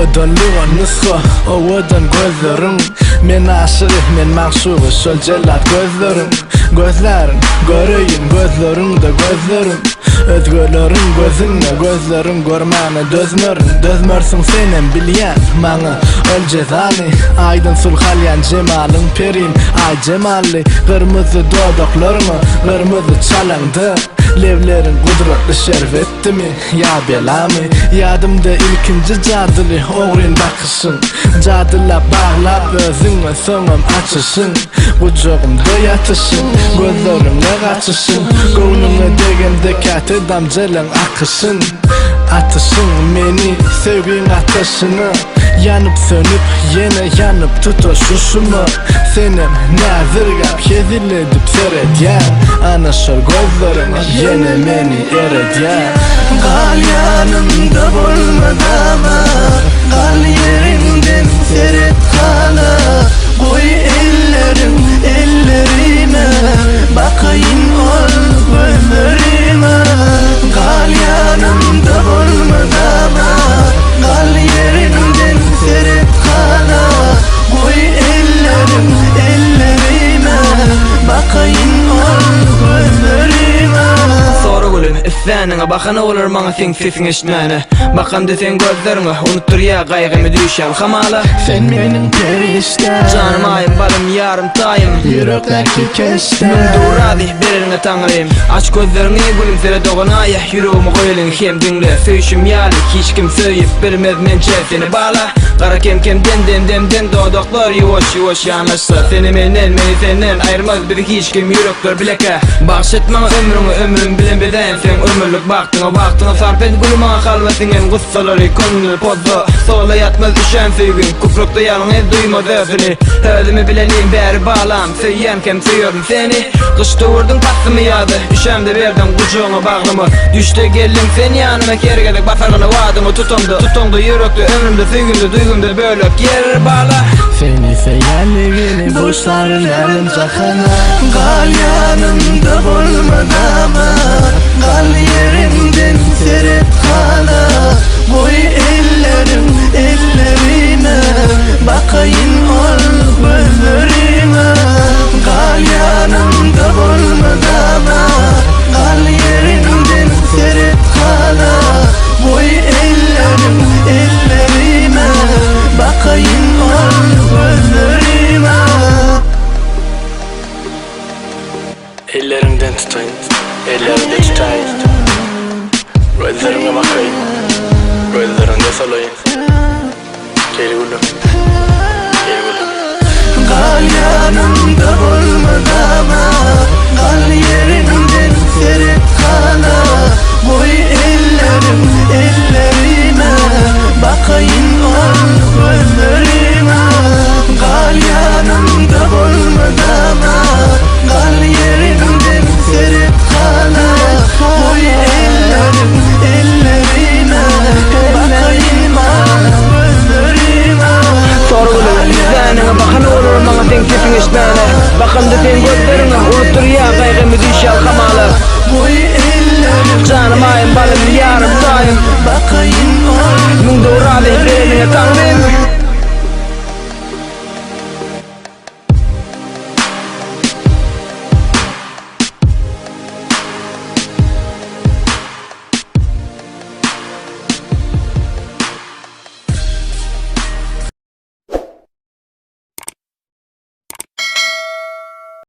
Owadanlyga nusga, owadan gözleriň Men aşygy, men magşugy şol jellat gözleriň Gözlärin, göreýin gözleriňde gözlerim Özgeleriň gözünde gözleriň görmäne dözmerin Dözmersiň senem bilýän maňa ol jezany Aýdan sulh alýan jemalyň perim aý jemally Gyrmyzy dodaklaryňa gyrmyzy çalaňda Lebleriň gudratly şerbetdimi ýa belamy Ýadymda ilkinji jadyly ogryn bakyşyň Jadylap baglap özüňe soňam açyşyň Gujagymda ýatyşyň, gözleriňe gaçyşyň Göwnüňe degemde käte damjalaň akyşyn Atyşyň meni söýgiň ataşyna Ýanyp sönüp ýene ýanyp tutaşyşyma Senem näzirgäp hezil edip seredýäň Ana şol gözleriň ýene meni eredýär Gal ýanymda bolmadama Gal ýeriňden seret hala Goý elleriň ellerime Bakaýyn ol gözleriňe Gal ýanymda bolmadama Gal ýeriňden seret hala Goý elleriň ellerime Bakaýyn ol gözleriňe. Sora gülüm, isläniňe bahana bolar maňa seň sesiň eşitmäne Bakamda seň gözleriňe, unutdyrýa gaýgymy düýşýän hamala. Sen meniň perişdäm. Janym aýym, balym, ýarym, taýym. Ýürekdäki keşdäm. Müň dur razy, bereniňe taňrym. Aç gözleriňi gülüm seret dogan aýa Ýüregimi goý eliňe hem diňle Söýşüm ýaly hiç kim söýüp bilmez mençe seni bala Gara kem kemden dem demden dodaklar ýuwaş ýuwaş ýanaşsa Seni menden meni senden aýyrmaz bizi hiç kim ýürekler bilekä Bagş et maňa ömrüňi ömrüm bilen bezäýin seň ömürlik bagtyňa Wagtyňy sarp et gül maňa kalba siňen gussalary köňlüni pozza Sola ýatmaz üşän söýgiň kükrekde ýalňyz duýmaz özüni Özümi bilelim bäri balam söýýän hem söýerin seni Gyş döwürdiň paslymy ýazy Üşämde berdiň gujagyňa bagryma Düşde geldiň sen ýanyma Her gezek basargyna wadyňy tutamda Tutaňda ýürekde ömrümde söýgimde duýgymda bölek ýer bala. Seni söýenligini buşlaryn älem jahana. Gal ýanymda bolmadama Gal ýeriňden seret hala Goý elleriň ellerime Bakaýyn ol gözleriňe Gal ýanymda bolmadama Gal ýeriňden seret hala Goý elleriň ellerime Bakaýyn ol gözleriňe. Elleriňden tutaýyn, ellerimde tutaýyn. Gözleriňe bakaýyn, gözleriňde solaýyn. Gel gülüm, gel gülüm. Gal ýanymda bolmadama, Gal ýeriňden seret hala, Goý.